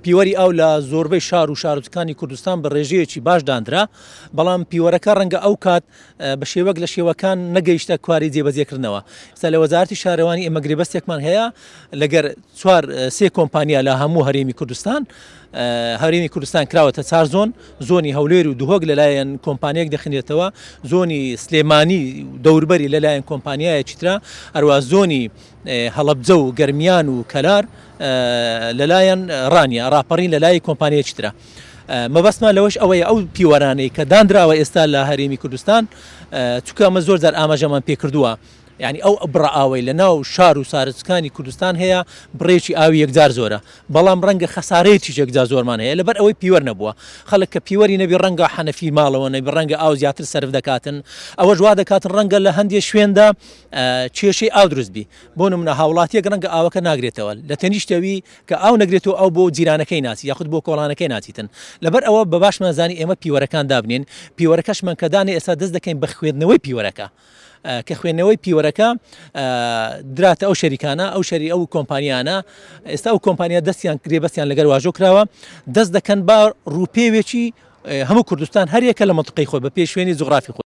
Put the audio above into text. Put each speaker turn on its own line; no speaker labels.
پیوەری ئاو لە زۆربەی شار و شارۆچکانی کوردستان بە ڕێژەیەکی باش داندرا، بەڵام پیوەرەکە ڕەنگە ئەو کات بە شێوەک لە شێوەکان نەگەیشتە کواری جێبەجێکردنەوە. ئێستا لە وەزارەتی شارەوانی ئێمە گرێبەستێکمان هەیە لەگەر چوار سێ کۆمپانیا لە هەموو هەرێمی کوردستان. هەرێمی کوردستان کراوەتە چار زۆن، زۆنی هەولێر و دهۆک لەلایەن کۆمپانیایەک دەخنرێتەوە، زۆنی سلێمانی دەوربەری لەلایەن کۆمپانیایەکی ترە، هەروە زۆنی هەڵەبجە و گەرمیان و کەلار لەلایەن ڕانیە ڕاپەڕین لەلای کۆمپانیایەکی ترە. مەبەستمان لەوەش ئەوەیە ئەو پیوەرانەی کە دانراوە ئێستا لە هەرێمی کوردستان چونکە ئەمە زۆر جار ئاماژەمان پێکردووە یعنی ئەو بڕە ئاوەی لە ناو شار و سارچکانی کوردستان هەیە بڕێکی ئاوی یەکجار زۆرە بەڵام ڕەنگە خەسارەیەکیش یەکجار زۆرمان هەیە لەبەر ئەوەی پیوەر نەبووە خەڵک کە پیوەری نەبی ڕەنگە حەنەفی ماڵەوە نەبی ڕەنگە ئاو زیاتر سەرف دەکاتن ئەوەش وا دەکاتن ڕەنگە لە هەندێ شوێندا کێشەی ئاو دروست بی بۆ نمونە هاوڵاتیەک ڕەنگە ئاوەکە ناگرێتەوە لە تەنیشتەوی کە ئاو نەگرێتەوە ئاو بۆ جیرانەکەی ناچی یاخود بۆ کۆڵانەکەی ناچیتن لەبەر ئەوە بە باشمان زانی ئێمە پیوەرەکان دابنێن پیوەرەکەشمان کە دانێ ئێستا دەست دەکەین بە خوێندنەوەی پیوەرەکە کە خوێندنەوەی پیوەرەکە دراتە ئەو شەریکانە ئەو شەری ئەو کۆمپانیانە ئێستا ئەو کۆمپانیا دەستیان گرێبەستیان لەگەر واژۆ کراوە دەست دەکەن بە ڕووپێوێکی هەموو کوردستان هەریەکە لە منطقەی خۆی بە پێی شوێنی جوغرافی خۆی.